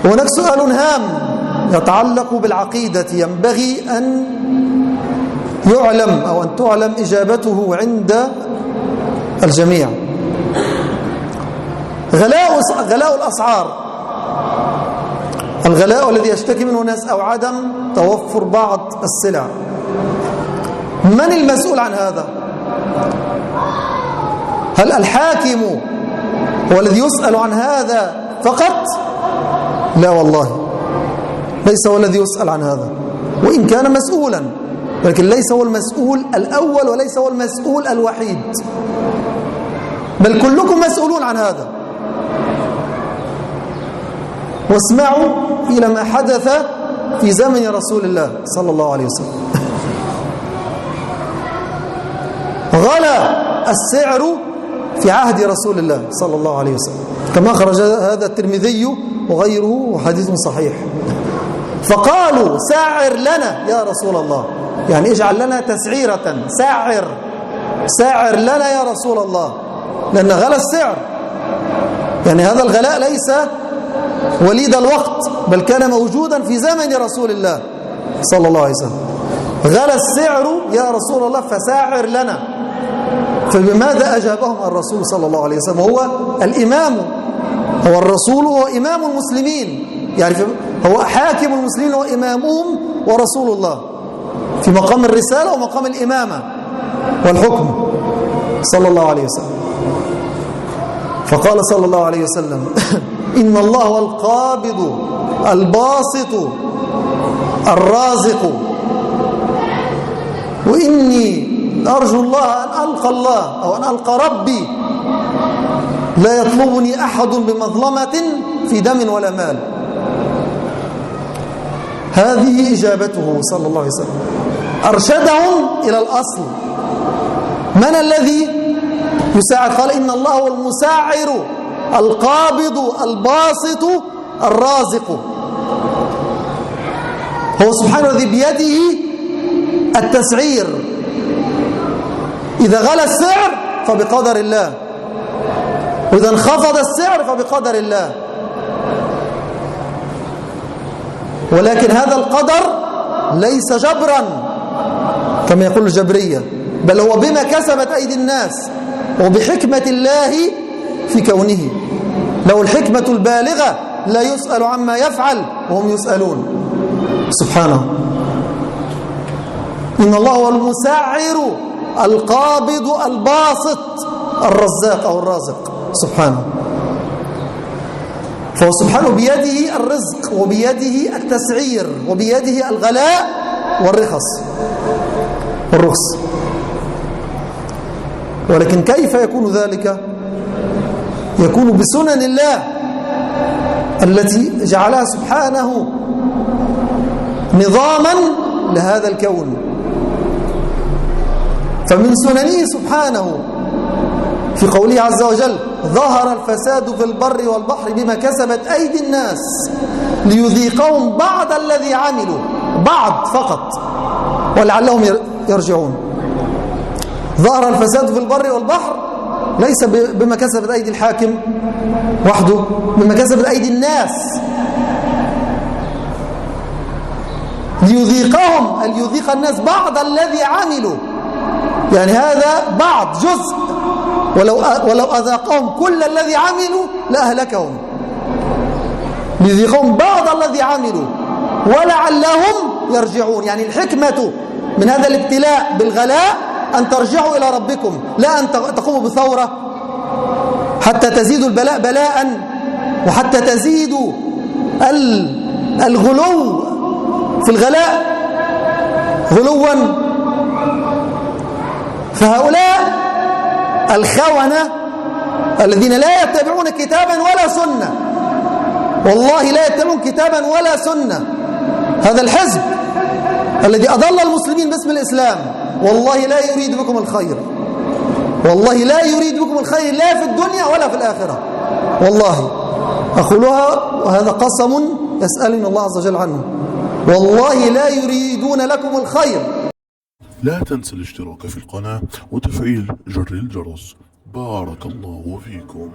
هناك سؤال هام يتعلق بالعقيدة ينبغي أن يعلم أو أن تعلم إجابته عند الجميع. غلاء الأسعار، الغلاء الذي يشتكي منه الناس أو عدم توفر بعض السلع، من المسؤول عن هذا؟ هل الحاكم هو الذي يسأل عن هذا فقط؟ لا والله، ليس هو الذي يسأل عن هذا، وإن كان مسؤولا، لكن ليس هو المسؤول الأول وليس هو المسؤول الوحيد، بل كلكم مسؤولون عن هذا. واسمعوا إلى ما حدث في زمن رسول الله صلى الله عليه وسلم. غلا السعر في عهد رسول الله صلى الله عليه وسلم، كما خرج هذا الترمذي وغيره وحديث صحيح. فقالوا سعر لنا يا رسول الله، يعني اجعل لنا تسعيرة، سعر لنا يا رسول الله، لأن غلا السعر، يعني هذا الغلاء ليس وليد الوقت، بل كان موجودا في زمن رسول الله صلى الله عليه وسلم. غلا السعر يا رسول الله فسعر لنا. فبماذا أجابهم الرسول صلى الله عليه وسلم؟ هو الإمام، هو الرسول، هو إمام المسلمين، يعني هو حاكم المسلمين وإمامهم ورسول الله في مقام الرسالة ومقام الإمامة والحكم صلى الله عليه وسلم. فقال صلى الله عليه وسلم: إن الله هو القابض الباسط الرازق، وإني أرجو الله أن ألقى الله أو أن ألقى ربي لا يطلبني أحد بمظلمة في دم ولا مال. هذه إجابته صلى الله عليه وسلم، أرشدهم إلى الأصل. من الذي يساعد؟ قال إن الله هو المساعر القابض الباسط الرازق، هو سبحانه الذي بيده التسعير. إذا غلى السعر فبقدر الله، وإذا انخفض السعر فبقدر الله، ولكن هذا القدر ليس جبرا كما يقول الجبرية، بل هو بما كسبت أيدي الناس وبحكمة الله في كونه. له الحكمة البالغة، لا يسأل عما يفعل وهم يسألون سبحانه. إن الله هو المسعر القابض الباسط الرزاق أو الرازق سبحانه. فهو سبحانه بيده الرزق وبيده التسعير وبيده الغلاء والرخص والرخص. ولكن كيف يكون ذلك؟ يكون بسنن الله التي جعلها سبحانه نظاما لهذا الكون. فمن سننه سبحانه في قوله عز وجل: ظهر الفساد في البر والبحر بما كسبت أيدي الناس ليذيقهم بعض الذي عملوا، بعض فقط، ولعلهم يرجعون. ظهر الفساد في البر والبحر ليس بما كسبت أيدي الحاكم وحده، بما كسبت أيدي الناس، ليذيقهم، ليذيق الناس بعض الذي عملوا، يعني هذا بعض، جزء، ولو أذاقهم كل الذي عملوا لأهلكهم. ليذيقهم بعض الذي عملوا ولعلهم يرجعون. يعني الحكمة من هذا الابتلاء بالغلاء أن ترجعوا إلى ربكم، لا أن تقوموا بثورة حتى تزيدوا البلاء بلاء، وحتى تزيدوا الغلو في الغلاء غلوا. فهؤلاء الخونة الذين لا يتبعون كتابا ولا سنة، والله لا يتبعون كتابا ولا سنة، هذا الحزب الذي أضل المسلمين باسم الإسلام، والله لا يريد بكم الخير، والله لا يريد بكم الخير، لا في الدنيا ولا في الآخرة. والله أقولها وهذا قسم يسألني الله عز وجل عنه، والله لا يريدون لكم الخير. لا تنسى الاشتراك في القناة وتفعيل جر الجرس. بارك الله فيكم.